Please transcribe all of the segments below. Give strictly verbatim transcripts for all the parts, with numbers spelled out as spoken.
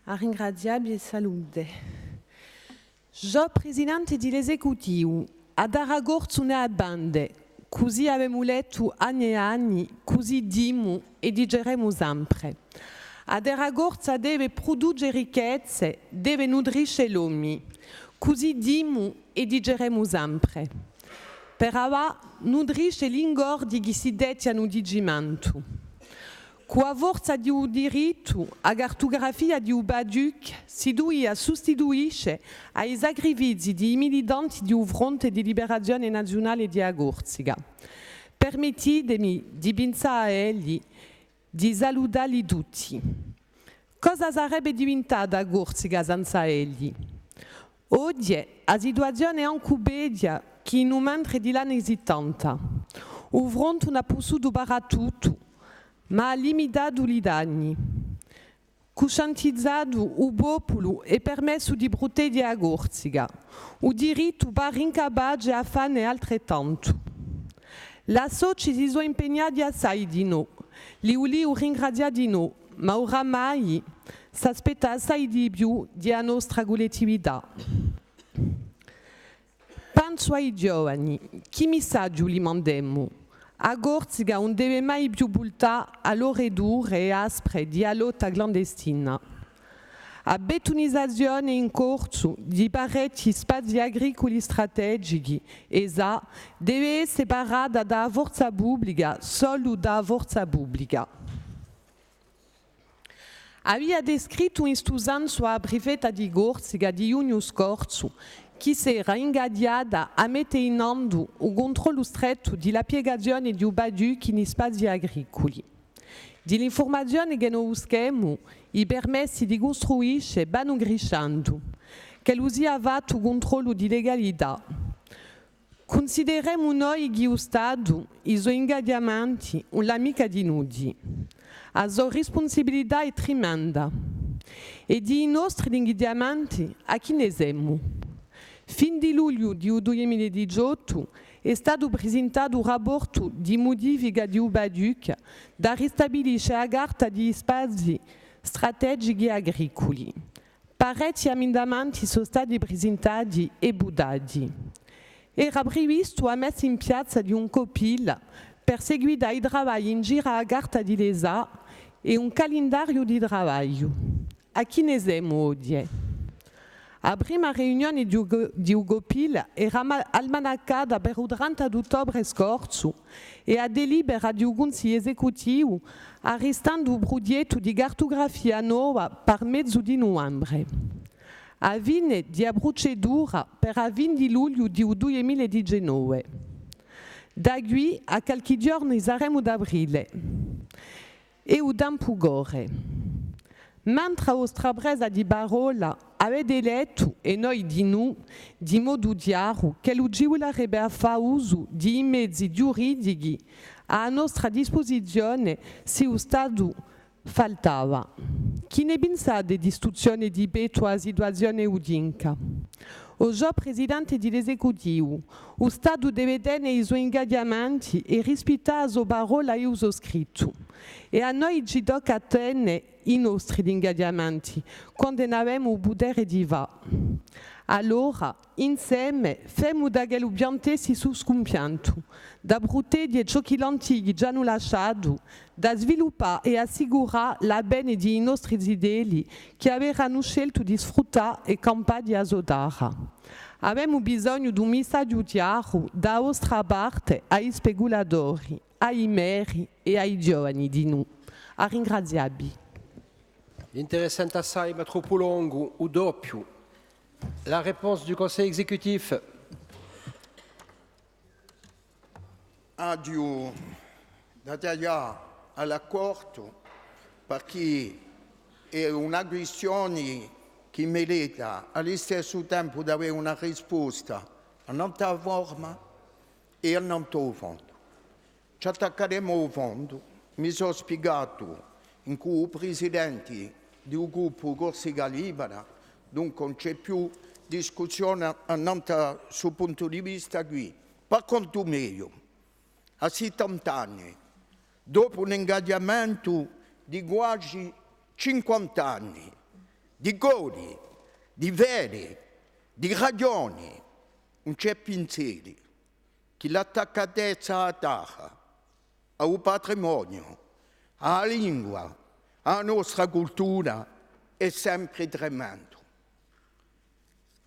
À ringrazià vi è salute. Sgiò presidente di l'esecutivu, a tarra corsa ùn hè à vende, cusì avemu lettu anni è anni, cusì dimu è diceremu sempre. A tarra corsa deve pruduce ricchezze, deve nutrisce l'omi, cusì dimu è diceremu sempre. Per avà nutrisce l'ingordi chì si dettianu di cimentu. Cù a forza di u dirittu, a cartugrafia di u Paduc si duvia sustituisce à i sacrifizii di i militanti di u Fronte di Liberazione Naziunale di a Corsica. Permettitemi di pinsà à elli, di salutalli tutti. Cosa sarebbe divintata a Corsica senza elli? Oghje, a situazione hè ancu peghja chì in u mentre di l'anni sittanta. U Fronte ùn hà pussutu parà tuttu, ma hà limitatu li danni, cuscientizatu u populu è permessu di pruteghje a Corsica, u dirittu pari incapace à fanne altrettantu. L'associ si sò impegnati assai dinò, li vuliu ringrazià dinò, ma oramai s'aspetta assai di più di a nostra cullettività. Pensu à i giovani, chì missaghju li mandemu? A Corsica ùn deve mai più vultà à l'ore dure è aspre di a lotta clandestina. A bettunizazione in corsu di parechji spazii agriculi strategichi, essa, deve esse parata da a forza publica, solu da a forza publica. Avia descrittu in stu sensu a prifetta di Corsica di ghjugnu scorsu, chì s'era ingaghjata à mette in andu u cuntrollu strettu di l'applicazione di u Paduc in i spazii agriculi. Di l'infurmazione chì no buschemu, i permessi di custruisce vanu criscendu, ch'ellu sia fattu u cuntrollu di legalità. Cunsideremu noi chì u Statu, i so ingaghjamenti, ùn l'hà micca tenuti. A so rispunsibilità hè trimenda. È di i nostri ingaghjamenti, à chì ne semu? Fin di lugliu di u dui mila è diciottu hè statu prisintatu u rapportu di mudifica di u Paduc da ristabilisce a carta di i spazii strategichi agriculi. Parechji amindamenti sò stati prisintati è vutati. Era privistu a messa in piazza di un COPIL per seguità i travagli in giru à a carta di l'ESA è un calindariu di travagliu. À chì ne semu oghje? A prima riunione di u co-, di u COPIL era ma-, almanaccata per u trenta d'uttobre scorsu è a delibera di u Cunsigliu esecutivu arrestandu u prughjettu di cartugrafia nova par mezu di nuvembre. A fine di a prucedura per a fine di lugliu di u dui mila è diciannove. Da quì à calchì ghjornu saremu d'aprile. È u tempu corre. Mentre a vostra presa di parolla avete dettu, è noi dinù, di modu chjaru, ch'ellu ci vulerebbe à fà usu di i mezi ghjuridichi à a nostra dispusizione s'è u Statu faltava. Chì ne pinsate d'istituzione di pettu à a situazione udinca? O sgiò presidente di l'esecutivu, u Statu deve tene i so ingaghjamenti è rispittà a so parolla è u so scrittu. È à noi ci tocca à tene i nostri ingaghjamenti, quand'è n'avemu u putere di fà. Allora, inseme, femu da ch'ellu piantessi u so scumpiantu, da pruteghje ciò chì l'antichi ci anu lasciatu, da sviluppà è assicurà l'avvene di i nostri zitelli chì averanu sceltu di sfruttà è campà di a so tarra. Avemu bisognu d'un missaghju chjaru da a vostra parte à i speculatori, à i meri è à i giovani dinù. À ringrazià vi. Interessante assai, ma troppu longu, u doppiu. La réponse du Conseil exécutif. Aghju da taglià à l'accortu, perchè hè una quistione chì merita à listessu tempu d'avè una risposta annant'à a forma è annant'à u fondu. Ci attaccheremu à u fondu. Mi sò spiegatu incù u presidente di u gruppu Corsica Libera, dunque ùn ci hè più discussione annant'à stu puntu di vista quì. Par contu meiu, à sittanta anni, dopu un ingaghjamentu di guasi cinquanta anni, di cori, di fede, di ragioni, ùn ci hè pinseri chì l'attaccatezza à a tarra, à u patrimoniu, à a lingua, à a nostra cultura hè sempri tremendu.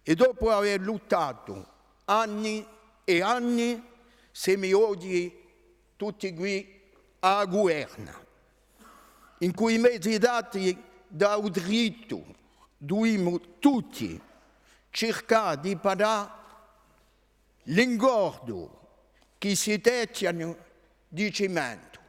È dopu avè luttatu anni è anni, semu oghji tutti quì à a guverna, incù i mezi dati da u drittu, duvimu tutti circà di parà l'ingordu chì si techjanu di cimentu,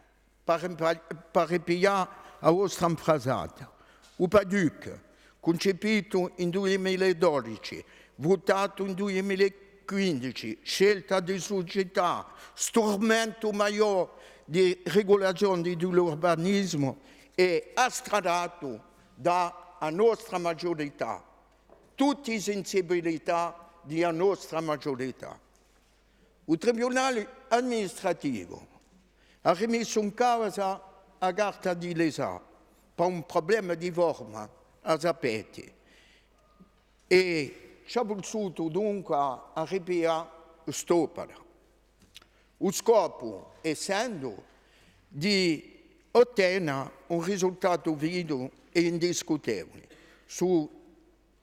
pà, pà, pà ripiglià a vostra infrasata. U PADUC, cuncepitu in dui mila è dodeci, vutatu in dui mila è quindici, scelta di sucità, strumentu maiò di rigulazione di l'urbanisimu, hè astradatu da a nostra maghjurità, tutti i sensibilità di a nostra maghjurità. U Tribunale amministrativu hà rimissu in causa a carta di l'ESA pà un prublema di forma, a sapete, è ci hà vulsutu dunque à ripiglià st'opera. U scopu essendu di ottena un risultatu vidu è indiscutibili su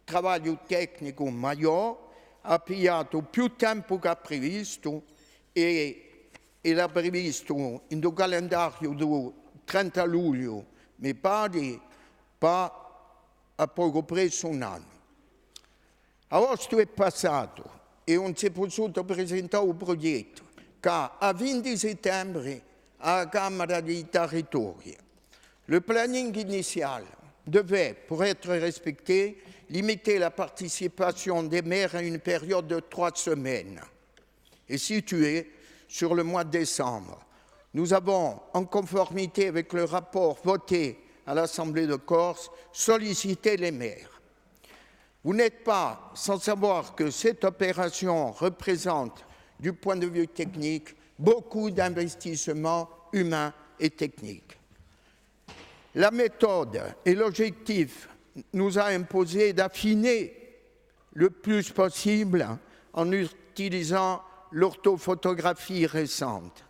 travagliu tecnicu maiò, hà pigliatu più tempu chè previstu è, è l'hà previstu in u calendariu di u trenta lugliu, mi pari, pà à pocu pressu un annu. Aostu hè passatu è ùn s'hè pussutu presentà u prughjettu chè à vinti sittembri à a Camera di i Territorii. Le planning initial devait, pour être respecté, limiter la participation des maires à une période de trois semaines et situé sur le mois de décembre. Nous avons, en conformité avec le rapport voté à l'Assemblée de Corse, sollicité les maires. Vous n'êtes pas sans savoir que cette opération représente, du point de vue technique, beaucoup d'investissements humains et techniques. La méthode et l'objectif nous a imposé d'affiner le plus possible en utilisant l'orthophotographique récente.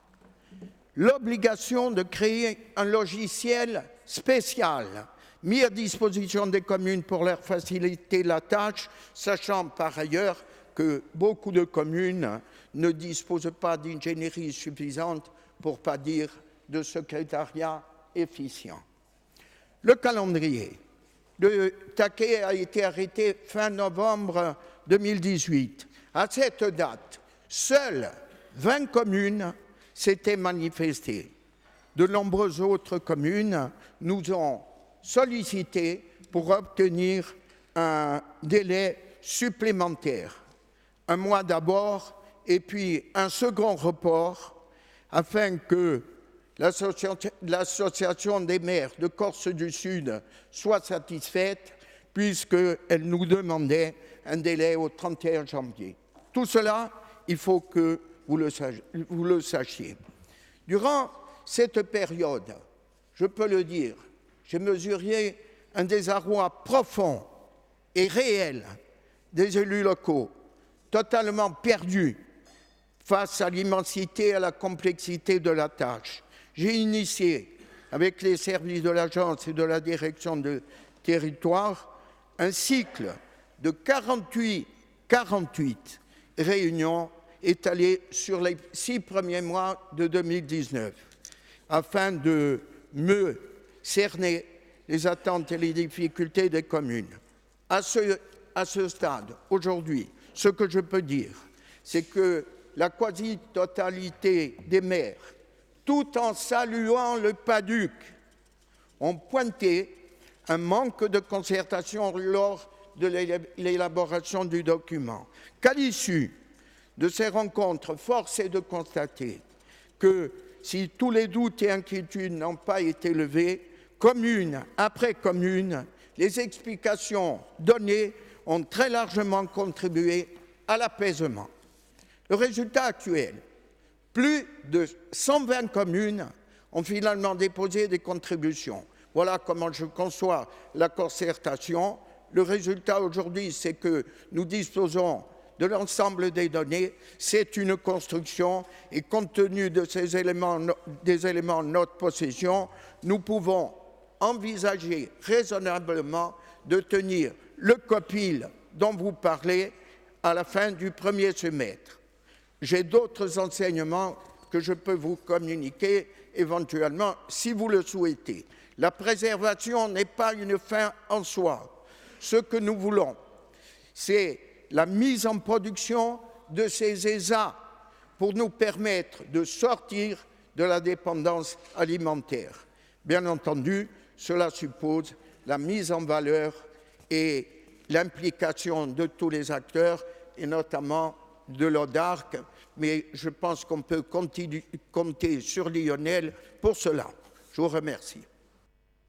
L'obligation de créer un logiciel spécial mis à disposition des communes pour leur faciliter la tâche, sachant par ailleurs que beaucoup de communes ne disposent pas d'ingénierie suffisante, pour pas dire de secrétariat efficient. Le calendrier. Le taquet a été arrêté fin novembre deux mille dix-huit. À cette date, seules vingt communes s'étaient manifestées. De nombreuses autres communes nous ont sollicités pour obtenir un délai supplémentaire, un mois d'abord, et puis un second report, afin que l'associa-, l'Association des maires de Corse du Sud soit satisfaite, puisqu'elle nous demandait un délai au trente et un janvier. Tout cela, il faut que vous le sach-, vous le sachiez. Durant cette période, je peux le dire, j'ai mesuré un désarroi profond et réel des élus locaux, totalement perdus face à l'immensité et à la complexité de la tâche. J'ai initié, avec les services de l'agence et de la direction de territoire, un cycle de quarante-huit, quarante-huit réunions étalées sur les six premiers mois de deux mille dix-neuf, afin de mieux cerner les attentes et les difficultés des communes. À ce, à ce stade, aujourd'hui, ce que je peux dire, c'est que la quasi-totalité des maires, tout en saluant le PADUC, ont pointé un manque de concertation lors de l'élab-, l'élaboration du document. Qu'à l'issue de ces rencontres, force est de constater que si tous les doutes et inquiétudes n'ont pas été levés, commune après commune, les explications données ont très largement contribué à l'apaisement. Le résultat actuel, plus de cent vingt communes ont finalement déposé des contributions. Voilà comment je conçois la Le résultat aujourd'hui, c'est que nous disposons de l'ensemble des données, c'est une construction, et compte tenu de ces éléments, des éléments en notre possession, nous pouvons envisager raisonnablement de tenir le COPIL dont vous parlez à la fin du premier semestre. J'ai d'autres enseignements que je peux vous communiquer éventuellement si vous le souhaitez. La préservation n'est pas une fin en soi. Ce que nous voulons, c'est la mise en production de ces E S A pour nous permettre de sortir de la dépendance alimentaire. Bien entendu, cela suppose la mise en valeur et l'implication de tous les acteurs, et notamment de l'ODARC, mais je pense qu'on peut continu-, compter sur Lionel pour cela. Je vous remercie.